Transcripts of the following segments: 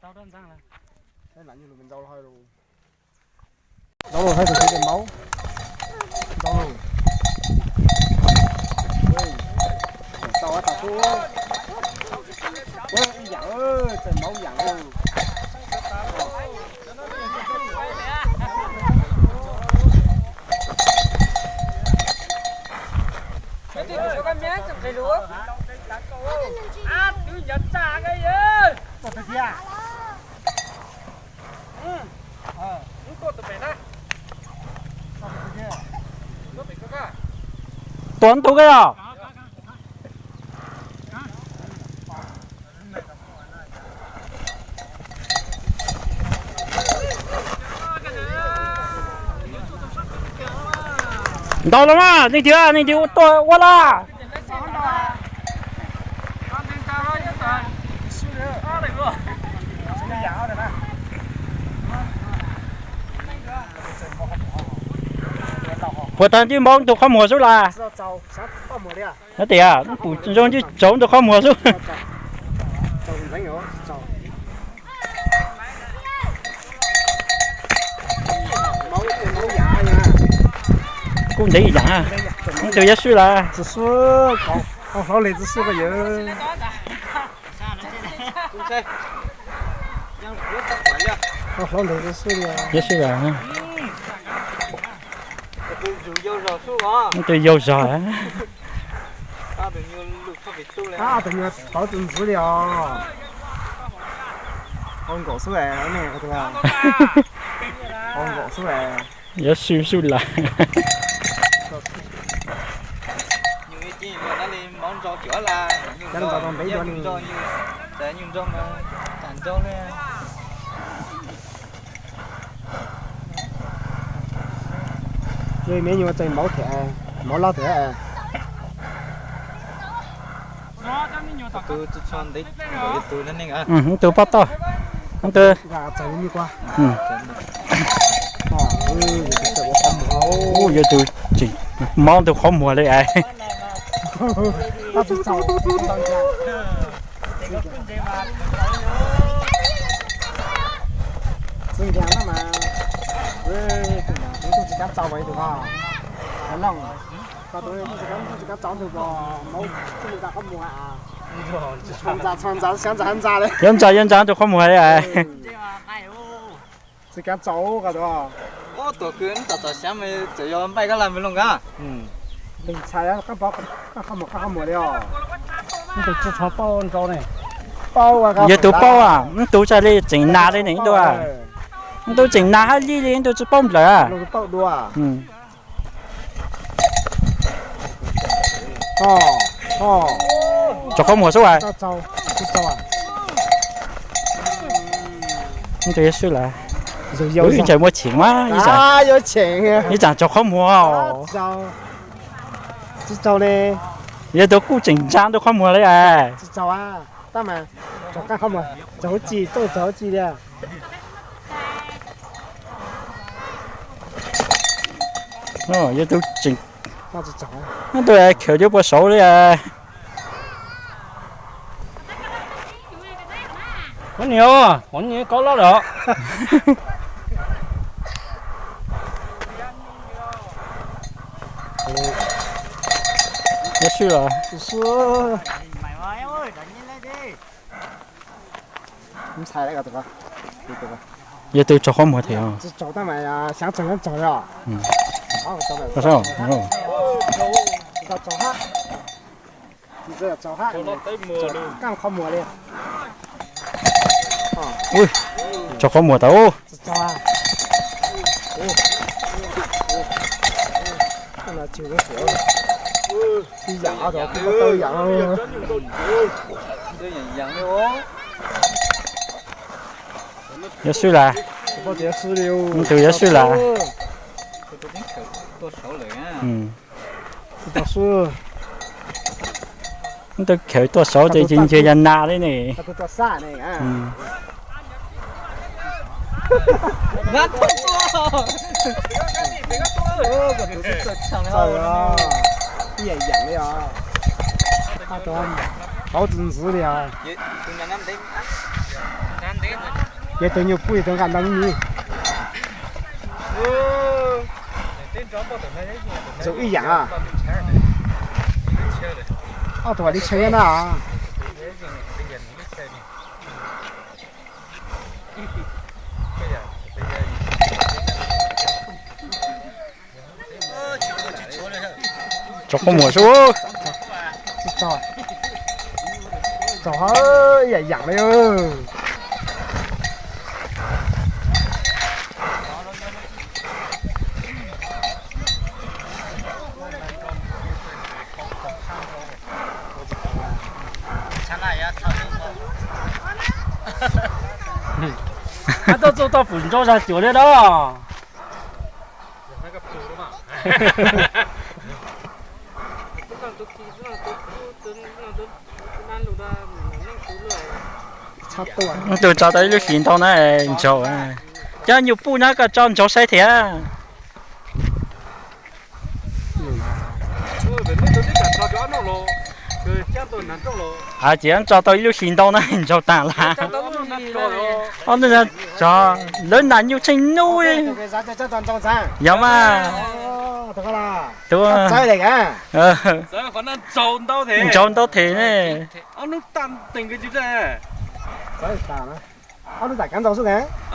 Ntau los hais tias tus maub. Ntau los. Tau tas kuj ib yam, txawm maub yam. Tuav ntug koj yog. Ntau los mas, leej twg, leej twg tuaj ua laj. Puas tag twb npaub tus qhov muag xwb las. Hais tias pum zoo twb tsaus tus qhov muag xwb. Kuj ntev ib yam, tus yuav swb las. Yuav swb las. Tus yau zog. Tus nyuag tov tus ntxwv li os. Au nkaum xwb, au nkaum xwb. Yuav swb swb las. Yog me nyuam tseem maub thiab, maub loj thiab. Tus pob toj, tus yuav tus tseem maub tus qhov muag li es. Tsis nkag na mas, tus tsis kav txaus tus ko, kav looj, tus tsis kav txaus tus ko, maub txog ntxa qhov muag, txog ntxa, txog ntxa, txog ntxa ntxa li. Yuav ntxa, yuav ntxa tus qhov muag li. Tsis kav txaus ko tus. Tuam kwv tom tom xyav mas txawm yog npaij kab laj me looj kab. Leej ntxhais qab qhov muag, qab qhov muag li os. Tus tsis tshua paub ntau ne. Paub, yog tus paub, tus txawm li tseem nas li ne tus. Tus tseem nas hab li li tus tsis paub nplawm. Tsaus qhov muag xwb as. Tus yuav swb las. Ib tsam muaj cheem mas, ib tsam tsaus qhov muag. Yog tus kuj tseem ntsa tus qhov muag li as. Yog tus tseem, tus khaws cov puas saud li. Qhov niag, qhov niag koj loj lawm. Yuav swb los. Yog tus tsaus qhov muag thiab. Tsaus qhov muag tas. Yuav swb las. Tus yuav swb las. Tus khaws tuaj saud ces ntshe yog nas li ne. Paub tus ntxwv li os. Ces tus nyuag puj tus nqa ntau me ntsis. Zoo ib yam. Ob tug li tshee nyob na. Tso koj muag sub. Tso, tso ib yam yam li. Ab, tuaj txuj toj pum ntsaub zag cuam li da. Tus tso tau ib lub hlis ntau na, ntsaug. Cov nyuag puj na koj tso ntsaug saib thiab. Ces tso tau ib lub hlis ntau na ntsaug tag lawm. Ob, lawv nas nyuj tsheej nub. Yog mas. Tus ntsaug ntau them ne.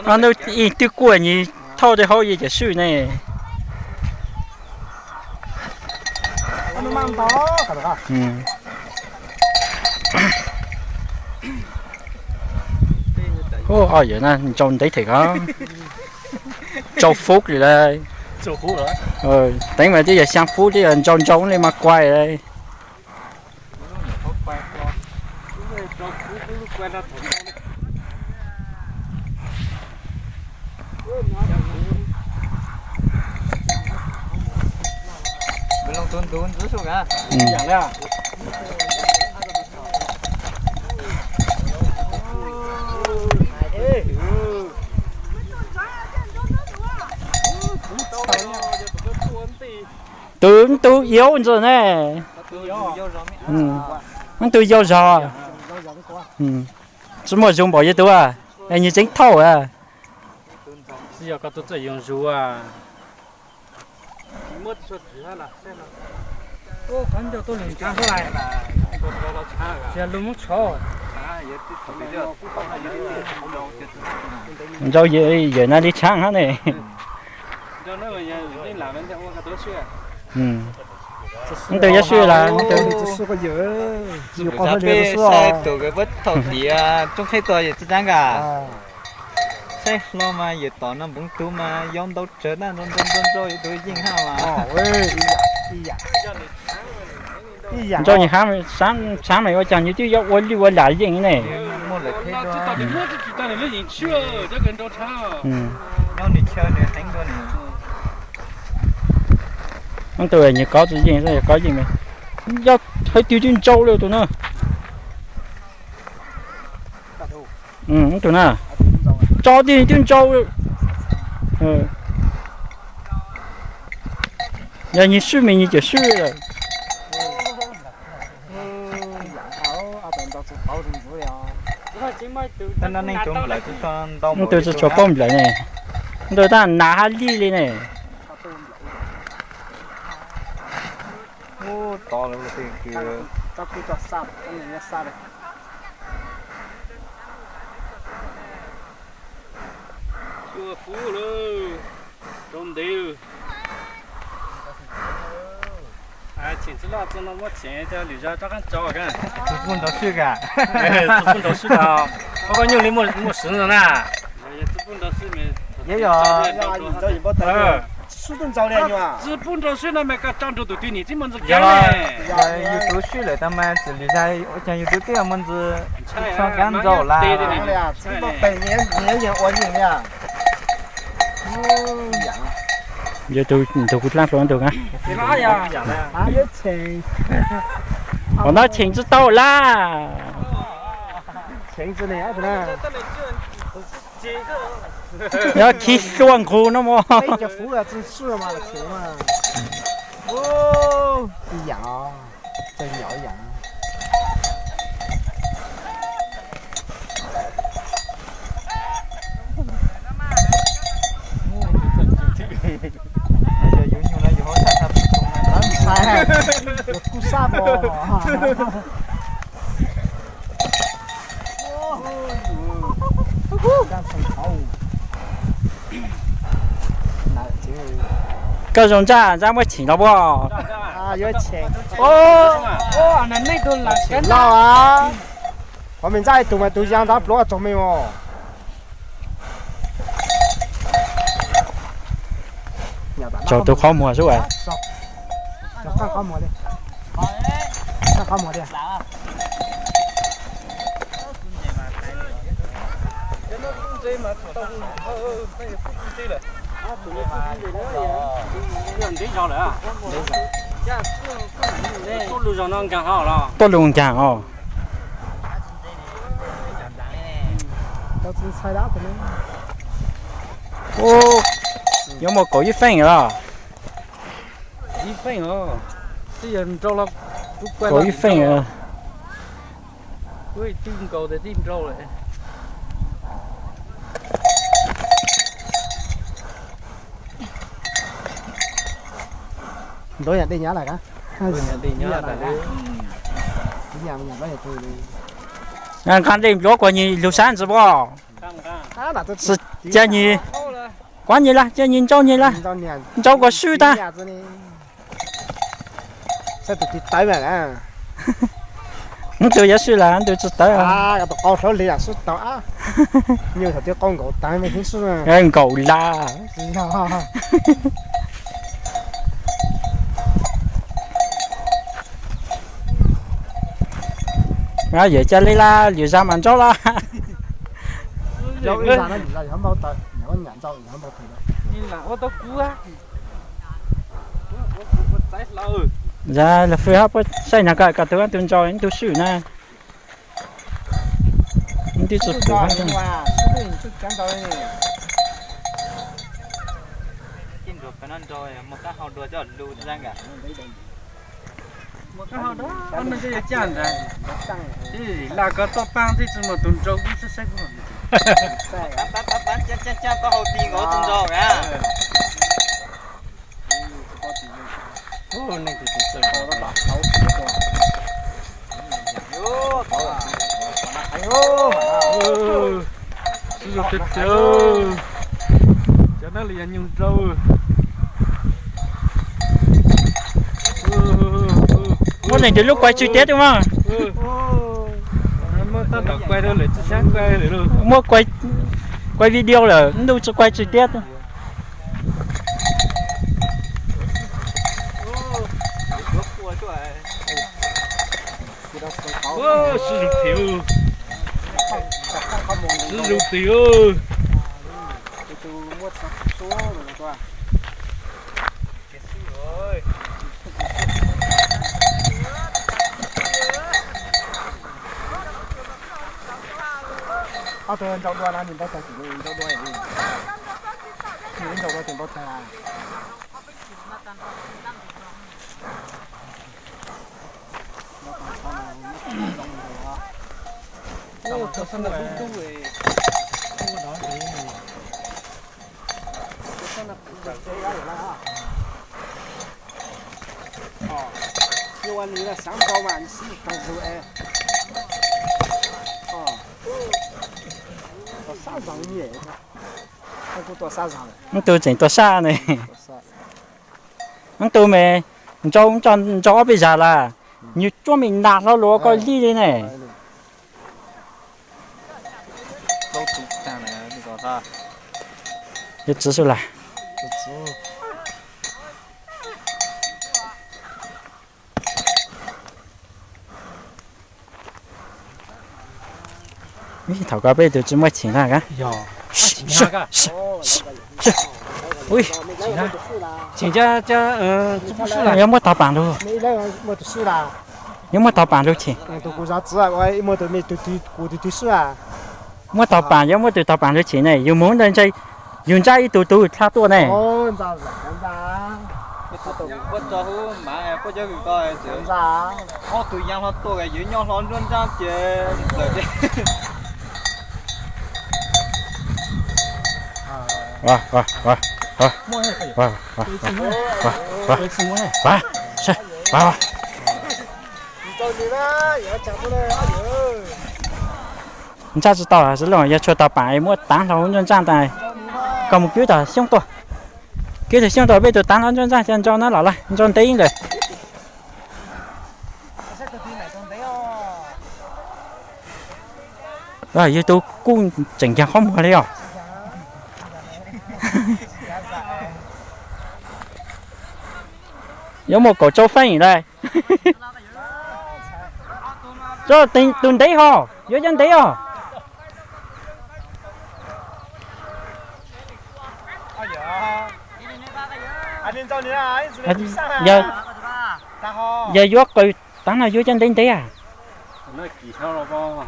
Ob, ib tug kuaj nyuag thauj tej hauv yeej cam swj ne. Ob, yawm na ntsaug ntev them ko. Rau fub li lawm. Teev mas twb yog xyaa fub twb yog ntsaug ntsaug li mas kuai lawm. Tus, tus yau ntxawm ne. Tus yau zog. Tsis muaj zoo npaum yog tus, es nws tseem thauj. Yog koj tus txawj yoo zuj a. Ntsaug yawm na li tshaab hab ne. Ntawd yog sib las. Saib tus kws puab thaum tiav tsooj qheb tuaj yawm txwj tsaab nkaus. Saib hlo mas yawm tom no npoov tug mas yau ntau tsawg na, ntau ntau ntau ntau yawm tug yeej hab mas. Ntsaug nws hab, tshaab mas ua caag nws twb yuav ua lwj ua lam yeej ne. Ub, tus nws kov tsi yeej, kov yeej, yog hais tias twb ntsaug li tus na. Tus na, tso tiag twb ntsaug. Yog nyias swj mas nyias cawm swj lawm. Tus tsis tshua paub nplawm ne. Tus tab nas hab lij li ne. Ua fub lawm, rau ntev. Cheem txwj loj txwj no muab cheem coj lwm zog rov qab tso. Txwj puj nrau swj, txwj puj nrau swj tau. Koj nyuj li muaj swv no na. Yog, txwj puj nrau swj no mas koj tso nrug tus twg nim txib muaj ntxwg kaab. Yus tus swj lawm tau mas txwm lwm zag ua caag yus tus twb muaj ntxwg txhob kaab ntxaug lawm. Yog tus ntug kuv dlaab hluas ntug na. Ua no cheem tsi tau lawm. Yog khi hlua nqug no mog. Kuj sab mos. Koj zoo ntsaj, ntsaj muab cheem los puas? Yuav cheem. Cheem lauj. Qhov me ntsaj ib tug mas tus ya nrad pluav tsaug me os. Tsaug tus qhov muag xwb as. Tuaj lug nkaag os. Yuav muaj kaum ib feej los? Kaum ib feej. Nqa dej npluav kuas nyig lug sab ntsis puas? Cia nyig, kuav nyig lawm, cia nyig ntsau nyig lawm, ntsau kuas swb tag. Ib tug yuav swb lawm, ib tug tsis tawv. Qau hlauv li swb tau. Nyuj thaum twg qau nkaum tag me thiab swb. Nkaum lawm. Yawm ca li lawm, lwm zag mas ntsau lawm. Yog los fwj hab puab saib nag ko, koj tug, tug ntsau ib tug swm na. Ib tug tsis pum. Laj ko toj paaj tej tsi muaj tug ntsau ib sab saib. Tau hau ti nkaus tug ntsau na. Sib zoo tiag tiag. Cov no li yog nyuj nrau. Muab leej twg lub kuai tsw tiab tug mas. Muab tab tom kuai rau lawm tsis xav kuai lawm lauj. Muab kuai video lawm ntuj tsis kuai tsw tiab. Sib zoo tiag, sib zoo tiag. Ob tug ntsau dua no nws npau taws, ntsau dua, nws ntsau dua ces npau taws. Ib tug tseem tuaj sab ne. Ib tug me ntsau, ntsau ob peb zag lawm, nws tsuab me nas hlo lus koj li li ne. Yuav txiv xwb las. Thaum ko peb tus tsis muaj cheem na. Yuav muab tog paam lug. Yuav muab tog paam lug cheem. Muab tog paam, yuav muab tug tog paam lug cheem ne, yus moog ntawd ntshe yus ntsab ib tug tug dlha tuaj ne. Ntsaj tsis tau xwb los yog tshuav tau pam es muab tav hlau ntsaj ntsaj tas. Koj mus kwv tau xyoob tuaj, kwv tau xyoob tuaj peb tus tav hlau ntsaj ntsaj, ntsaj ntsau na los lawm, ntsau ntev lawm. Yog tus kuj tseem ncaag qhov muag li os. Yuav muaj kaum tsau feej lawm. Tus ntev ho, yuav cov ntev os. Yog yuav qw tav no yuav cov ntev ntev a.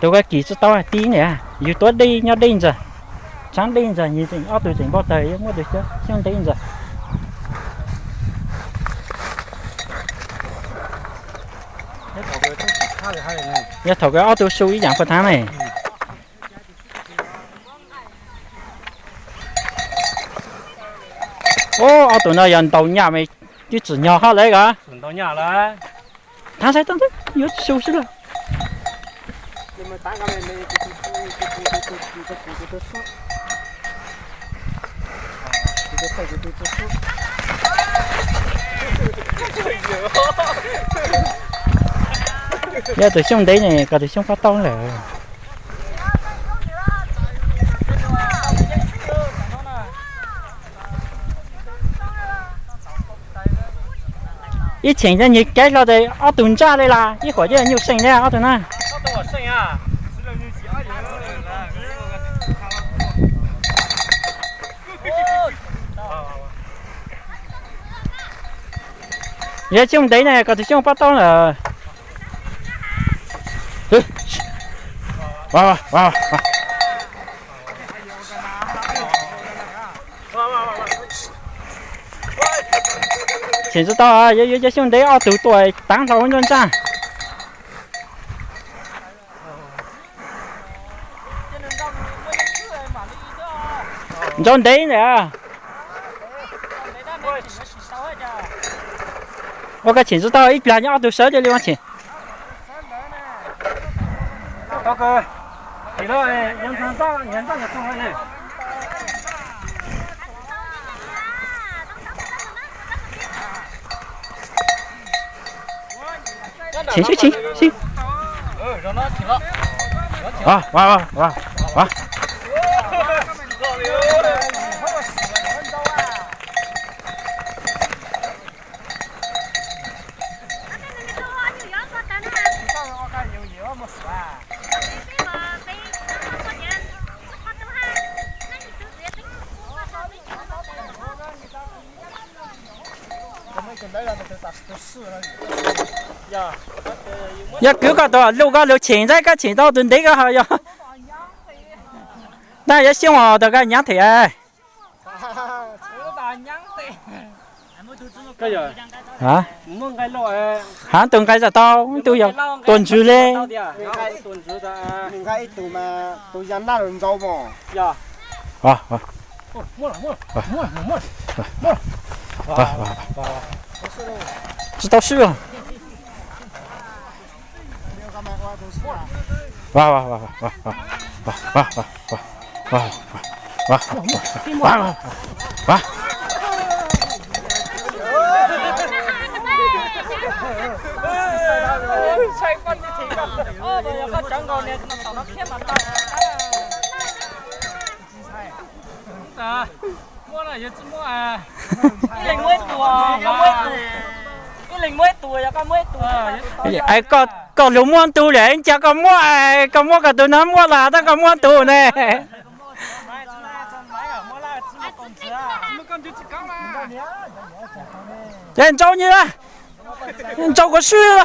Tus koj kis tsis tau tib niam, yus tuav dej nyob dej ntxawg, tshav dej ntxawg, ob tug tseem npau taws yuav muab tus xyoob ntev ntxawg. Yog thaum kawg ob tug su ib yaam puag thaab ne. Ob tug no yog ntaus nyaj mas twb tsim nyog hab lawm os. Thaab saib tau ntawd yuav su xwb lauj. Yog tus xyoob ntev ne, koj tus xyoob pab tau lawm. Ib cheem nyiag kev hlo tes ob tug ntsaj li las ib huam coj nyuj seej thiab ob tug na. Yog xyoob ntev ne, koj tus xyoob pab tau lawm. Tseem tsis tau, yuav cov xyoob ntev ob tug tuaj tav hlau ntsaj ntsaj. Ntsau ntev ntawm. Ua koj tseem tsis tau ib plag nyob ob tug sawv cia li ua tseem. Tseem sib tseem sib. Yog kwv koj tus lug koj lug cheem ntxaib koj cheem tau tus ntev koj ho yog. Nab yuav xyoob os tus koj nyaav them. Hav tus nqaij tau tus yog tua ntsws li. Tsis tau swb. Koj lug muab ntug lawm cas koj muab, koj muab koj tus no muab los tab koj muab ntug ne. Ces ntsau nyi, ntsau kuv swb.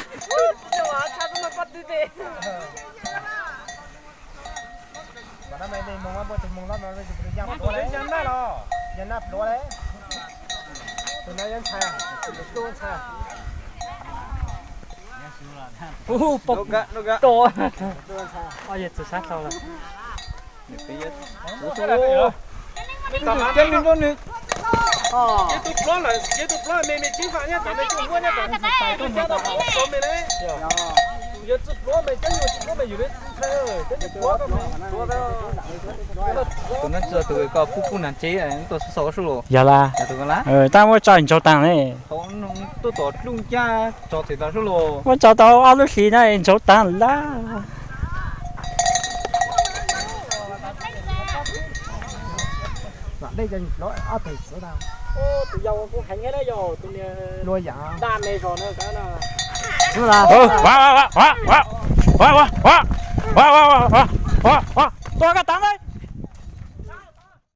Tus no tsis yog tus koj pub pub nag tsev tuaj xauj xauj los? Yog las. Tab muab tso ntsaug taag ne. Tuaj tom dluj ncaj tso txhais tau sub los. Muab tso tau ob lub hlis na ntsaug taag lawm. Tua koj taag le.